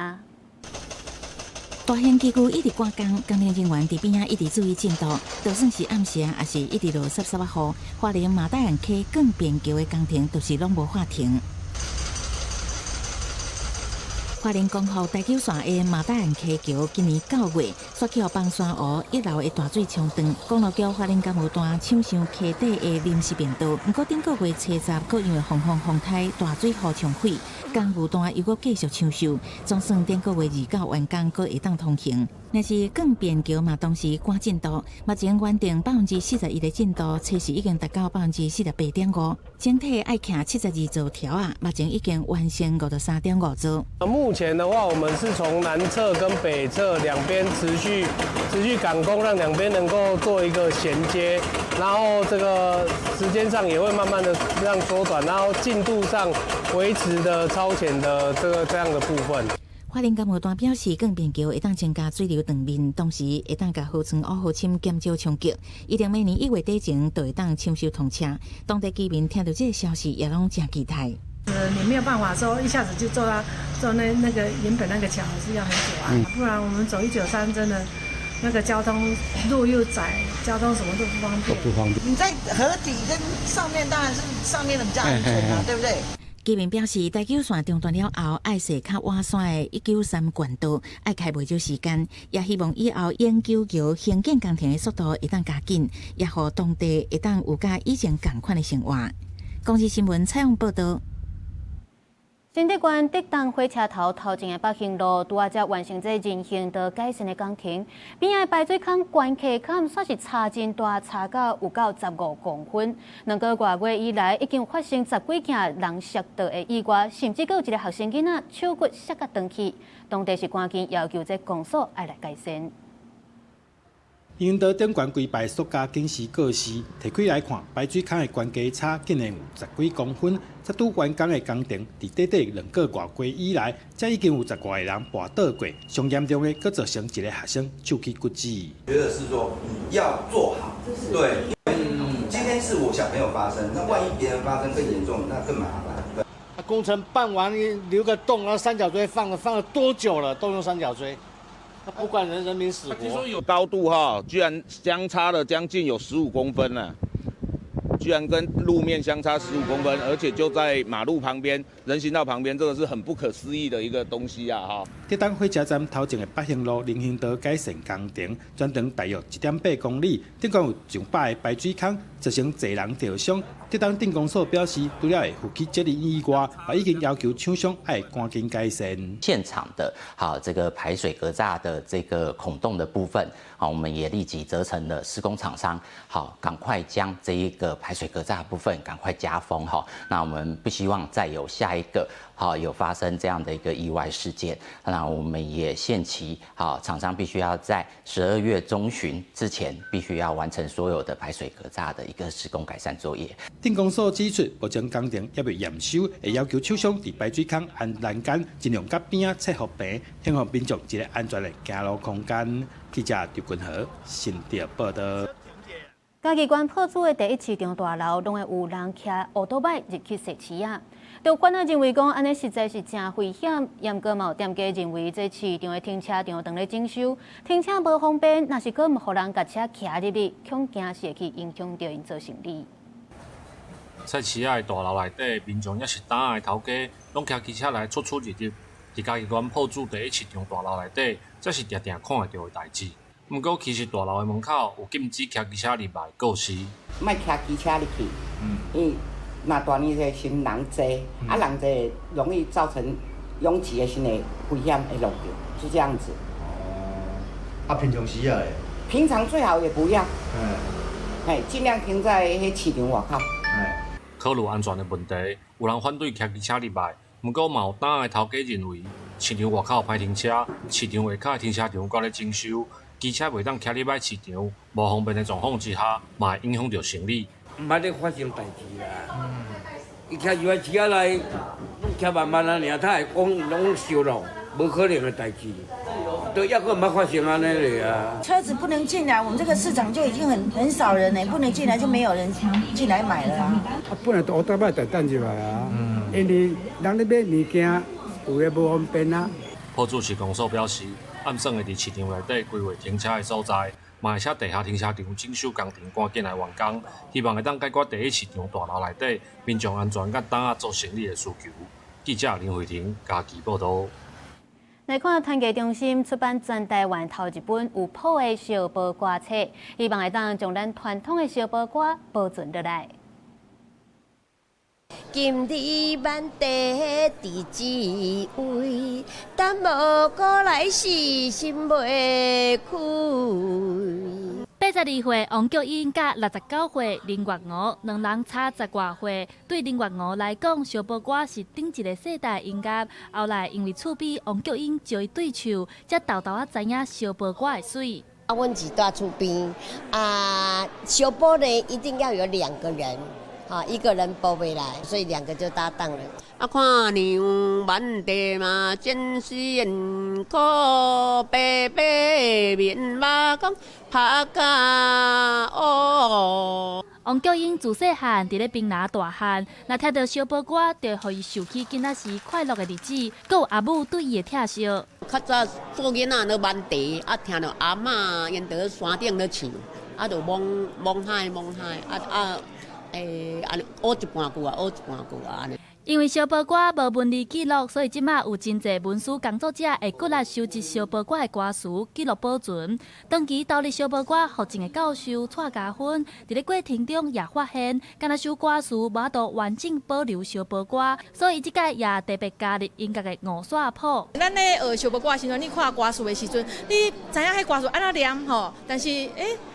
大型机具一直赶工，工程人员伫边仔一直注意进度，就算是暗时，也是一直落湿湿仔雨。花莲马大鞍溪钢便桥的工程，就是拢无法停。花莲光复台九线的马大鞍溪桥，今年9月煞去予崩山湖溢流的大水冲断，公路局花莲工务段抢修溪底的临时便道。毋过顶个月初十，阁因为风风风台大水湖冲毁，工务段又阁继续抢修，总算顶个月29完工，阁会当通行。若是钢便桥嘛，同时赶进度，目前完成41%的进度，测试已经达到48.5%，整体爱徛72座桥仔，目前已经完成53.5座。目前的话，我们是从南侧跟北侧两边持续持续赶工，让两边能够做一个衔接，然后这个时间上也会慢慢的让缩短，然后进度上维持的超前的这个这样的部分。花莲工务段表示，钢便桥会当增加水流断面，同时会当共河川乌河深减少冲击。预定明年1月底前就会当抢修通车。当地居民听到这个消息，也拢真期待。你没有办法说一下子就做到做那个原本那个桥是要很久啊，不然我们走193真的那个交通路又窄，交通什么都不方便。不方便。你在河底跟上面当然是上面的比较安全啊，对不对？居民表示，台九线中断了后，爱踅较倚山的193县道，爱开袂少时间，也希望以后永久桥兴建工程的速度会当加紧，也予当地会当有佮以前仝款的生活。公视新闻采访报道。新竹县竹东火车头头前的北兴路，拄仔才完成这人行道改善的工程，边仔排水孔悬溪坎煞是差真大，差到有够15公分。2个外月以来，已经发生十几件人摔倒的意外，甚至阁有一个学生囡仔手骨摔甲断去。当地是赶紧要求这公所爱来改善。人行道顶悬规排塑胶警示告示，提开来看，排水孔的悬低差竟然有十几公分。才拄完工的工程，伫短短2个外月以来，才已经有十外个人跋倒过。上严重的，阁造成一个学生手肌骨折。觉得是说你要做好，对，今天是我小朋友发生，那万一别人发生更严重，那更麻烦。工程办完留个洞，然后三角锥放了多久了？都用三角锥。不管人民死活，听说有高度哈，居然相差了将近有十五公分呢，居然跟路面相差十五公分，而且就在马路旁边、人行道旁边，这个是很不可思议的一个东西啊！哈。竹东火车站头前的北兴路人行道改善工程，全长大约1.8公里，顶悬有上百个排水孔，造成济人受伤。竹东镇公所表示，除了会负起责任以外，也已经要求厂商爱赶紧改善。现场的好这个排水格栅的这个孔洞的部分，好，我们也立即责成了施工厂商，好，赶快将这一个排水格栅部分赶快加封哈。那我们不希望再有下一个好有发生这样的一个意外事件。那我们也限期，好，厂商必须要在12月中旬之前，必须要完成所有的排水格栅的一个施工改善作业。镇公所指出，目前工程犹未验收，会要求厂商伫排水孔安栏杆，尽量佮边仔切予平，提供民众一个安全的行路空间。记者刘君和新竹报道。嘉义县朴子的第一市场大楼，拢会有人骑欧多摆入去踅市仔。有官仔認為講，按呢實在是誠危險。毋過嘛有店家認為，這市場的停車場當咧整修，停車無方便，若是閣毋予人共車騎入去，恐驚是會去影響著𪜶做生意。菜市仔的大樓內底，民眾抑是擔仔的頭家，攏騎機車來出出入入。佇嘉義縣朴子第一市場大樓內底，這是定定看會著的代誌。毋過，其實大樓的門口有禁止騎機車入來的告示。莫騎機車入去，因為若大年的時人濟，啊人濟容易造成擁擠的時會危險會落著，是這樣子。哦，啊平常時啊？平常最好也不要，嘿，盡量停在彼市場外口。考慮安全的問題，有人反對騎機車入來，毋過嘛有擔仔的頭家認為，市場外口歹停車，市場外口的停車場閣咧整修，機車袂當騎入來市場，無方便的狀況之下，嘛會影響著生理。毋捌咧發生代誌啦，伊騎入來市仔內，攏騎慢慢仔爾，他會講攏燒咯，無可能的代誌，都抑閣毋捌發生按呢咧啊。車子不能進來，我們這個市場就已經很少人了，不能進來就沒有人進來買了啊。啊，本來都烏達擺就等入來啊，因為人咧買物件有的無方便啊。朴子市公所表示，按算會佇市場內底規劃停車的所在，嘛會請地下停車場整修工程趕緊來完工，希望會當解決第一市場大樓內底民眾安全佮擔仔做生意的需求。記者林慧婷嘉義報導。來看團結中心出版全台灣頭一本有譜的燒褒歌冊，希望會當將咱傳統的燒褒歌保存落來。今日滿地佇這位，等無過來時心袂開。 82歲王菊英佮69歲林月娥，兩人差十外歲。對林月娥來講，燒褒歌是頂一个世代音樂。後來因為厝邊王菊英招伊對唱，才沓沓仔知影燒褒歌的媠。啊，阮是蹛厝邊啊，燒褒呢一定要有兩個人。啊，一個人播袂來，所以兩個就搭檔了。啊，看娘滿地嘛真辛苦，白白面目講拍甲烏。王菊英自細漢佇咧檳榔大漢，若聽著燒褒歌，就予伊想起囡仔時快樂的日子，閣有阿母對伊的疼惜。較早做囡仔咧挽茶，啊，聽著阿嬤𪜶佇山頂咧唱，啊，就摸摸海摸海，啊啊。欸，按呢學一半句啊，學一半句啊，按呢。因為燒褒歌無文字記錄，所以這馬有真濟文史工作者會骨力收集燒褒歌的歌詞，記錄保存。長期投入燒褒歌學程的教授蔡家芬，佇咧過程中也發現，干焦首歌詞無法度完整保留燒褒歌，所以這屆也特別加入音樂的五線譜。咱咧學燒褒歌的時陣，你看歌詞的時陣，你知影彼歌詞按怎念吼？但是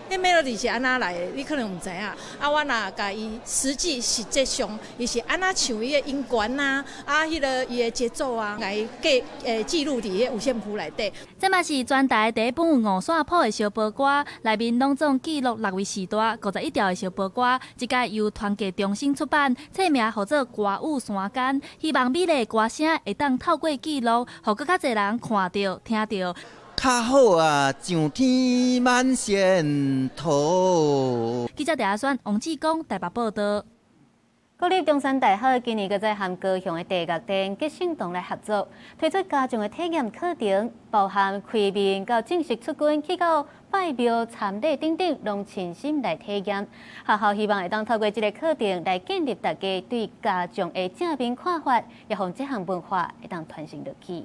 彼 melody 是按怎來的，你可能毋知影。啊，我若共伊實際實際上，伊是按怎唱伊的音高啊，啊，彼个伊的節奏啊，共伊記記錄佇彼五線譜內底。這嘛是全台第一本有五線譜的燒褒歌，內面攏總記錄六位時代51條的燒褒歌。這屆由團結中心出版，冊名號做《歌舞山間》，希望美麗歌聲會當透過記錄，予閣較濟人看著、聽著。較好啊，上天滿仙途。記者鄭阿選、王志剛台北報導。國立中山大學今年閣再和高雄的地樂殿吉盛堂來合作，推出家長的體驗課程，包含開面到正式出軍去到拜廟參禮等等，攏親身來體驗。學校希望會當透過這个課程來建立大家對家長的正面看法，也予這項文化會當傳承落去。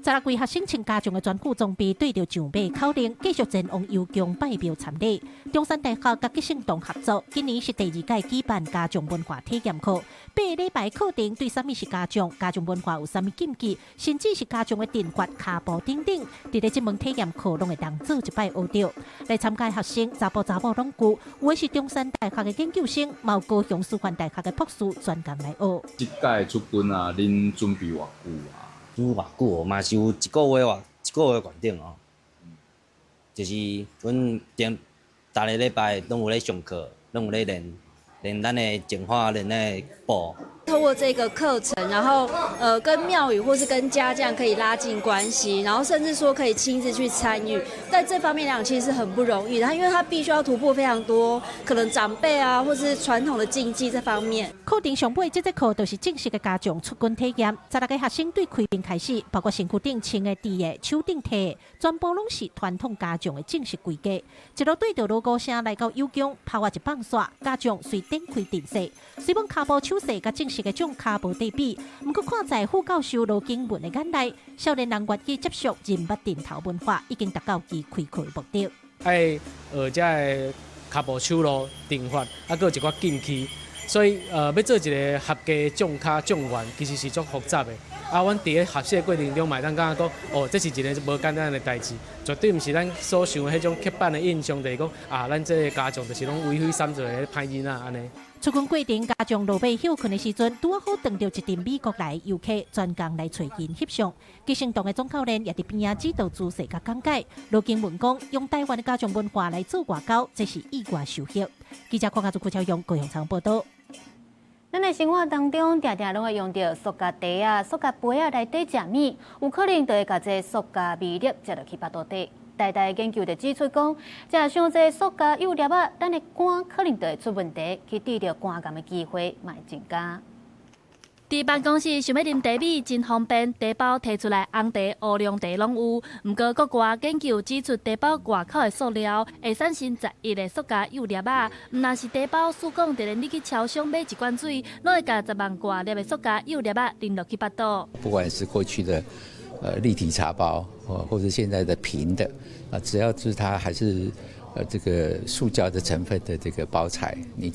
16位學生穿家長的專副裝備，對著上馬口令，繼續前往遊宮拜廟參禮。中山大學佮吉盛堂合作，今年是第二屆舉辦家長文化體驗課。8個禮拜課程對啥物是家長、家長文化有啥物禁忌，甚至是家長的陣法、跤步等等，佇咧這門體驗課攏會當做一擺學著。來參加的學生，查埔查某攏有，有的是中山大學的研究生，嘛有高雄師範大學的博士專工來學。這屆出軍啊，恁準備偌久啊？準偌久哦，嘛是有一個月偌，一個月懸頂哦。就是阮頂逐个禮拜攏有咧上課，攏有咧練，連咱的淨化，連咱的布。透過這個課程，然後跟廟宇或是跟家將可以拉近關係，然後甚至說可以親自去參與，在這方面來講，其實是很不容易的。因為他必須要突破非常多可能長輩啊，或是傳統的禁忌這方面。課程上尾這節課就是正式的家將出軍體驗，16個學生對開班開始，包括身軀頂穿的、戴的、手頂提的，全部攏是傳統家將的正式規格。一路對著鑼鼓聲來到有宮，炮仔一放煞，家將隨展開陣勢。雖罔跤步手勢佮正式的將跤無得比，毋過看在副教授羅景文的眼內，少年人願意接觸人捌陣頭文化，已經達到其開課的目的。愛學這个跤步手路陣法，啊，閣有一寡禁忌，所以欲做一个合格的將跤將員，其實是足複雜的。啊，阮佇咧學習的過程中，嘛會當感覺講，哦，這是一个無簡單的代誌，絕對毋是咱所想的彼種刻板的印象，就是講啊，咱這个家將就是攏為非三罪的歹囡仔按呢。出軍過程，家將落馬歇睏的時陣，拄好碰著一陣美國來遊客專工來揣𪜶翕相。吉星堂的總教練也佇邊仔指導姿勢佮講解。羅經文講，用台灣的家將文化來做外交，這是意外收穫。記者鄺家祖、郭超勇高雄採訪報導。咱的生活當中，定定攏會用著塑膠袋仔、塑膠杯仔來綴食物，有可能就會共這塑膠微粒食落去腹肚底。台大研究就指出講，食傷濟塑膠幼粒仔，咱的肝可能就會出問題，去得著肝癌的機會嘛會增加。佇辦公室想欲啉茶米真方便，茶包提出來，紅茶、烏龍茶攏有。毋過國外研究指出，茶包外口的塑料會產生11个塑膠幼粒仔，毋但是茶包，據講，就連你去超商買一罐水，攏會共10萬外粒的塑膠幼粒仔啉落去腹肚。不管是過去的立體茶包，或者現在的平的，啊，只要是它還是這個塑膠的成分的這個包材，你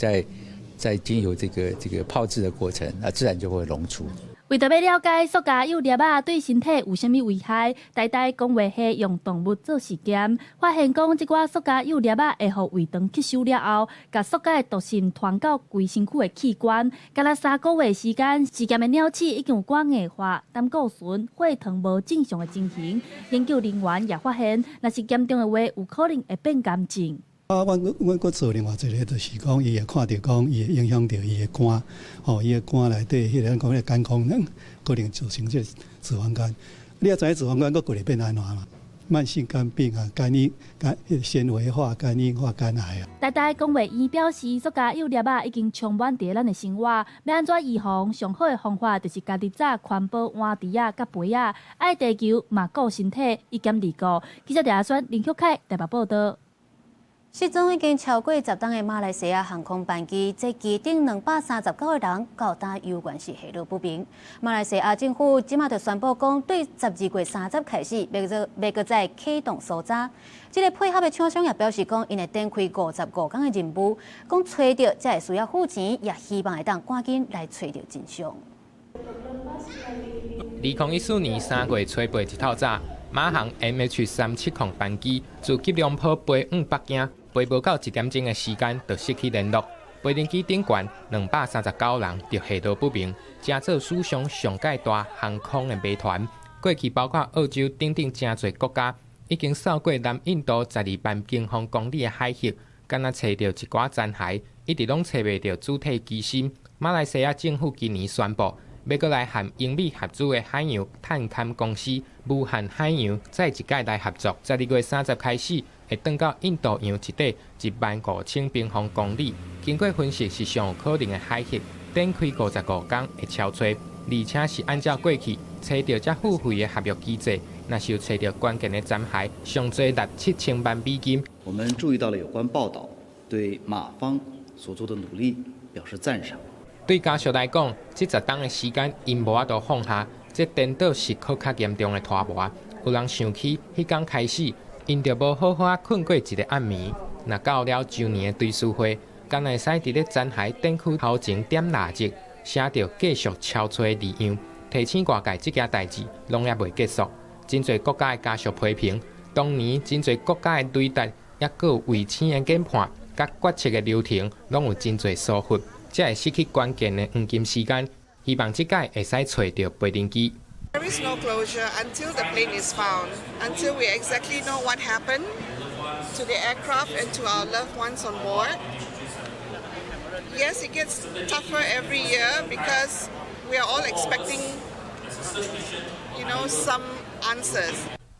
在經由這個泡製的過程，那自然就會溶出。為著欲了解塑膠幼粒仔對身體有啥物危害，台大公衛系用動物做實驗，發現講這寡塑膠幼粒仔會予胃腸吸收了後，共塑膠的毒性傳到規身軀的器官。干焦3個月時間，實驗的鳥鼠已經有肝硬化、膽固醇、血糖無正常的情形。研究人員也發現，若是嚴重的話，有可能會變癌症。啊，阮閣做另外一个，就是講，伊會看著講，伊會影響著伊的肝，吼，伊的肝內底彼个咱講彼个肝功能，可能造成這個脂肪肝。你也知影脂肪肝閣過來變按怎嘛？慢性肝病啊，肝硬、肝纖維化、肝硬化、肝癌啊。台大公衛院表示，塑膠幼粒仔已經充滿佇咱的生活，欲按怎預防？上好的方法就是家己紮環保碗櫥仔佮杯仔，愛地球嘛顧身體，一兼二顧。記者鄭阿選、林旭凱台北報導。失蹤已經超過10冬的馬來西亞航空班機，這機頂239個人到今猶原是下落不明。馬來西亞政府這馬就宣布講，對12月30開始，欲閣欲閣再啟動搜查。這个配合的廠商也表示講，𪜶會展開55工的任務，講揣著才會需要付錢，也希望會當趕緊來揣著真相。2014年3月初8日透早，馬航 MH370班機自吉隆坡飛往北京，飛無夠1點鐘的時間就失去聯絡。飛行機頂懸239人就下落不明，成做史上上蓋大航空的謎團。過去包括澳洲等等誠濟國家，已經掃過南印度12萬平方公里的海域，干焦揣著一寡殘骸，一直攏揣袂著主體機身。馬來西亞政府今年宣布，欲閣來和英美合資的海洋探勘公司無限海洋再一擺來合作。12月30開始，會轉到印度洋一塊1萬5千平方公里。經過分析是上有可能的海域，展開55工的搜揣，而且是按照過去揣著才付費的合約機制，若是有揣著關鍵的殘骸，上濟達7000萬美金。我們注意到了有關報道，對馬方所做的努力表示讚賞。對家屬來講，這10冬的時間，𪜶無法度放下，這顛倒是閣較嚴重的拖磨。有人想起，彼工開始，𪜶就無好好仔睏過一个暗暝。若到了周年的追思會，敢會使佇咧殘骸展區頭前點蠟燭，寫著繼續搜揣字樣，提醒外界這件代誌攏猶未結束。真濟國家的家屬批評，當年真濟國家的雷達，抑閣有衛星的研判，佮決策的流程，攏有真濟疏忽。才會失去關鍵的黃金時間，希望這擺會使揣著飛行機。 There is no closure until the plane is found, until we exactly know what happened to the aircraft and to our loved ones on board. Yes, it gets tougher every year because we are all expecting some answers.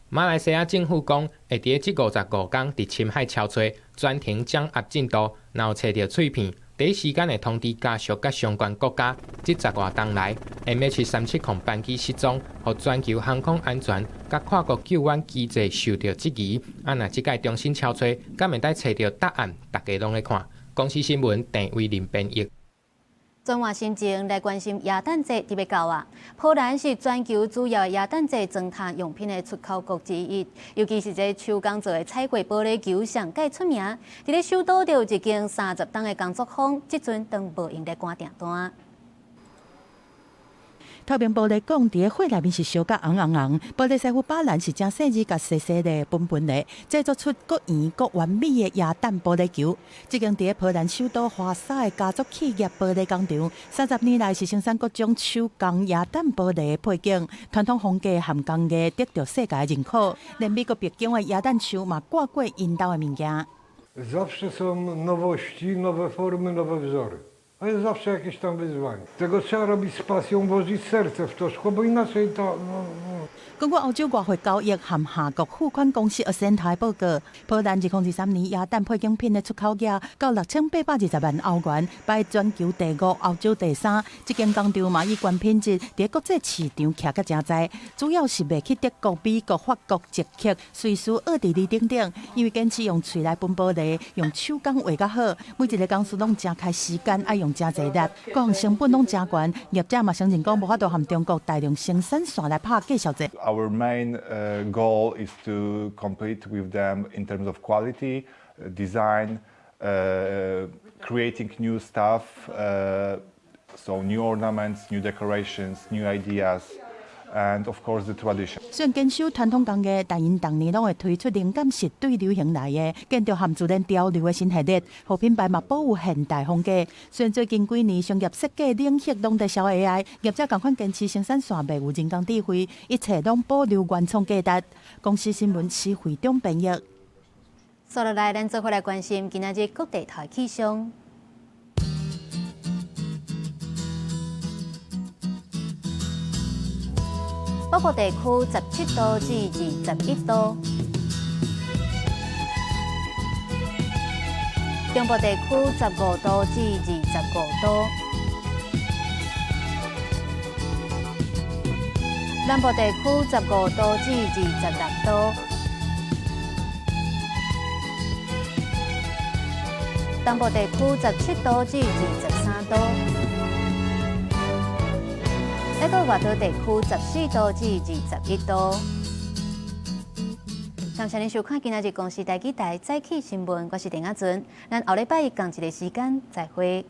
馬來西亞政府講，會佇這55工佇深海搜揣，全程掌握進度，若有揣著碎片，第一時間會通知家屬佮相關國家。這十外冬來，MH370班機失蹤，予全球航空安全佮跨國救援機制受著質疑。啊，若這擺重新搜揣，敢會當揣著答案？大家攏咧看。公視新聞鄭偉林編譯。轉換心情來關心耶誕節就欲到啊！波蘭是全球主要耶誕節裝飾用品的出口國之一，尤其是這手工做的彩繪玻璃球上蓋出名。佇咧首都就有一間30冬的工作坊，這陣都無閒咧趕訂單。透明玻璃講，佇咧火內面是燒甲紅紅紅。玻璃師傅巴蘭是誠細膩，共細細的分分的，製作出閣圓閣完美的耶誕玻璃球。這間佇咧波蘭首都華沙的家族企業玻璃工廠，30年來是生產各種手工耶誕玻璃的配件，傳統風格和工藝得著世界認可。連美國白宮的耶誕樹嘛掛過𪜶兜的物件。 Zawsze są nowości, nowe formy, nowe wzory. Ale zawsze jakieś tam wyzwanie. Tego trzeba robić z pasją, włożyć serce w to szkło, bo inaczej to... No, no. 根據歐洲外匯交易和下國付款公司 Ascenta 報告，波蘭2023年耶誕配件品的出口額到6820萬歐元，排全球第五，歐洲第三。這間工廠嘛以高品質佇國際市場徛甲誠在，主要是賣去德國、美國、法國、捷克、瑞士、奧地利等等。因為堅持用喙來分玻璃，用手工畫較好，每一個工序攏誠開時間，愛用誠濟力，各項成本攏誠懸。業者嘛承認講，無法度和中國大量生產線來拍價數戰。 Our main goal is to compete with them in terms of quality, design, creating new stuff, so new ornaments, new decorations, new ideas, and of course the tradition. 雖然堅守傳統工藝，但𪜶逐年攏會推出靈感是對流行來的，建築和自然潮流的新系列，予品牌嘛保有現代風格。雖然最近幾年商業設計領域攏在燒 AI，業者仝款堅持生產線袂有人工智慧，一切攏保留原創價值。公視新聞施惠中編譯。紲落來，咱做伙來關心今仔日各地頭氣象。北部地區17度至21度，中部地區15度至25度，南部地區15度至26度，東部地區17度至23度。一個外島地區14度至21度。感謝您收看今仔日公視台語台早起新聞，我是鄭亞尊。咱後禮拜仝一个時間再會。